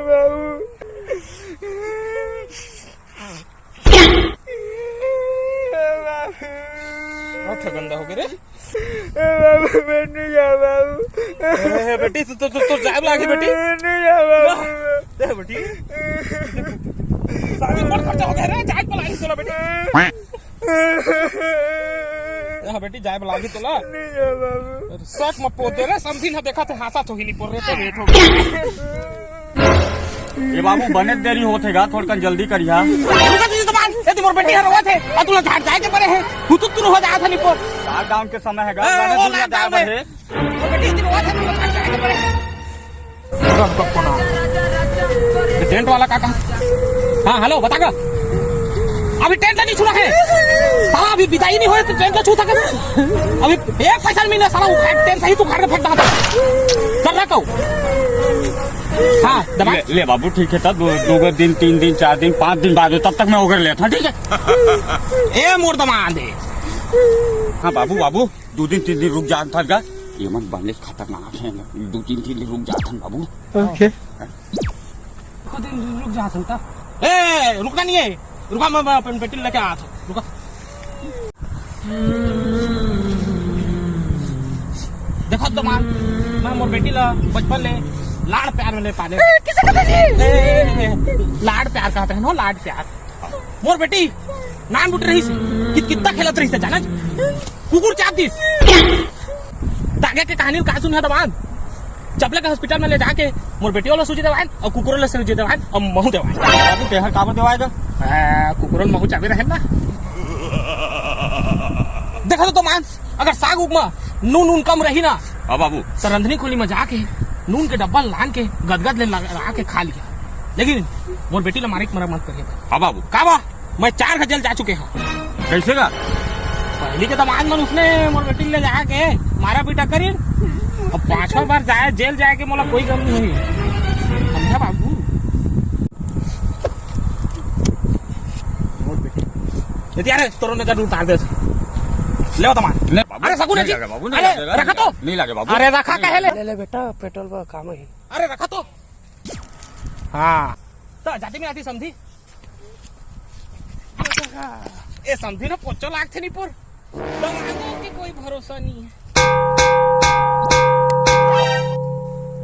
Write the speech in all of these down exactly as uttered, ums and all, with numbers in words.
बाबू। बहुत गंदा हो गया रे। बाबू, मैं नहीं जा बाबू। ए, बेटी, तू, तू, तू, तू जाए लागही बेटी। नहीं जा बाबू। ए, बेटी। सारी उम्र खर्चा हो गया रे, जाए लागही तोला बेटी। हाँ बेटी, जाए लागही तोला। नहीं जा बाबू। सच म पोत दे रे, समधी न देखा थे, हांसा तो ही नहीं पड़ रहे, तो लेट हो गया। ए बाबू, बने देरी होत हे गा, थोड़कन जल्दी करिहा। रुका दीदी, तुम्हार, ए, तुम्हार बेटी हर रोवत हे, अउ तुला झाड़ जाए के परे हे, हुतुत तुर हो जात हे निपोर। लॉकडाउन के समय हे गा, ए, बने वो दुनिया लॉकडाउन जाए बर में। हे। वो बेटी इतनी रोवत हे, तुला झाड़ जाए के परे हे। रुका, रुका, फोन आ। ये टेंट वाला का कहा? हाँ, हेलो, बता गा। अभी टेंट नहीं छुड़ा है। साला अभी बिदाई नहीं होए तो टेंट छू सके। अभी एक पैसा नहीं मिला, साला उखाड़, टेंट सही से उखाड़ के फेंक डाला। कर रहा कहूँ। हाँ, दबा। ले, ले बाबू, ठीक है, तब दो, दो दिन, तीन दिन, चार दिन, पाँच दिन बाद हो, तब तक मैं ओगर लेता, ठीक है? ए, मोर दमाद है। हाँ बाबू, बाबू, दो दिन, तीन दिन रुक जात हन गा। ये मन बने खतरनाक है ना, दो तीन, तीन दिन रुक जात हन बाबू। ओके। दो दिन रुक जात हन का? ए, रुकना नहीं है, रुका, मैं, मैं अपन बेटी लेके आत हूँ, रुका। देखो तो माँ, मैं मोर बेटी ला बचपन ले लाड़ प्यार में ले पाले। ए, किसे कहते जी? ए, ए, ए, लाड़ प्यार कहते हैं ना, लाड़ प्यार। मोर बेटी नान बुट रहिस, कित-, कितना खेलत रहिस, जाना? कुकुर चाब दिस। दागे के कहानी का सुन है दबान। चपले के हॉस्पिटल में ले जाके मोर बेटी वाला सूजी देवान अउ कुकुर वाला सूजी देवान अउ महू देवान। बाबू, तेहर काबर देवाय गा? आ, कुकुर वाला महू चाबे रहे ना। देखा तो, तो मान, अगर साग उग मा नून, नून कम रही ना, हाँ बाबू। तो रंधनी खोली में जाके नून के डब्बा लान के गदगद ले लगा के खा लिया। लेकिन मोर बेटी ला मारे के मरा मत करिए। हाँ बाबू। का बा? मैं चार घा जेल जा चुके हूँ। कैसे गा? पहली के दमाद मन उसने मोर बेटी ले जाके मारा पीटा करी। अब पांचवा बार जाए, जेल जाए के मोला कोई गम नहीं है। समझा बाबू? मोर बेटी। ये अरे, तोरो ने जरूर उतार दे। ले दमाद। नहीं बाबू, अरे, सगुन नहीं जी। लगे बाबू, नहीं अरे, लगे, रखा तो। नहीं लगे बाबू। अरे, रखा कहे ले। ले, ले बेटा, पेट्रोल पर काम है। अरे, रखा तो। हाँ। तो जाति में आती समधी। ए समधी ना पोचो लागथे निपोर। दमादों के कोई भरोसा नहीं है।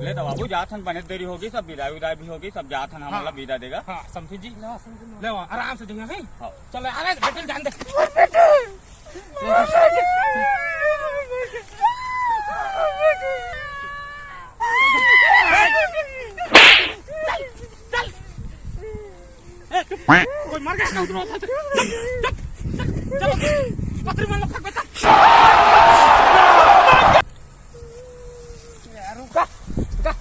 ले तो बाबू, जात हन, बने देरी होगी, सब बिदाई उदाई भी होगी, सब जात हन, हमला हाँ। बिदा देगा। हाँ, समधी जी, ले आ, समधी, ले आ, आराम से जइहा, हैं? हाँ। चल, आ रहे, बेटे, जान दे। चल, चल। ए, चुप। कोई मर गया क्या उधर? चल, चल, चल, चल। पथरी मार लो, फक बेटा। यार, रुका, रुका।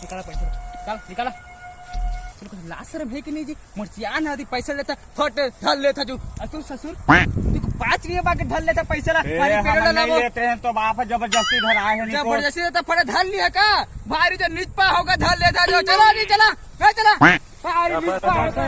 निकाला पैसा, चल, निकाला। तेरे को लाज शर्म है कि नहीं जी? मोर सियान आदि पैसा लेता, फट धर लेता जो। अउ तू ससुर, तू को पाँच रुपया बाके धर लेता पैसा ला। ए, हमारी पेड़ हम वाला नहीं वो। लेते हैं तो बाप जबरदस्ती धर आए हैं, नहीं तो जबरदस्ती तो फट धर लिया का? भारी जो निचपा होगा धर लेता जो। चला जी, चला, ए, चला। भारी निचपा होगा।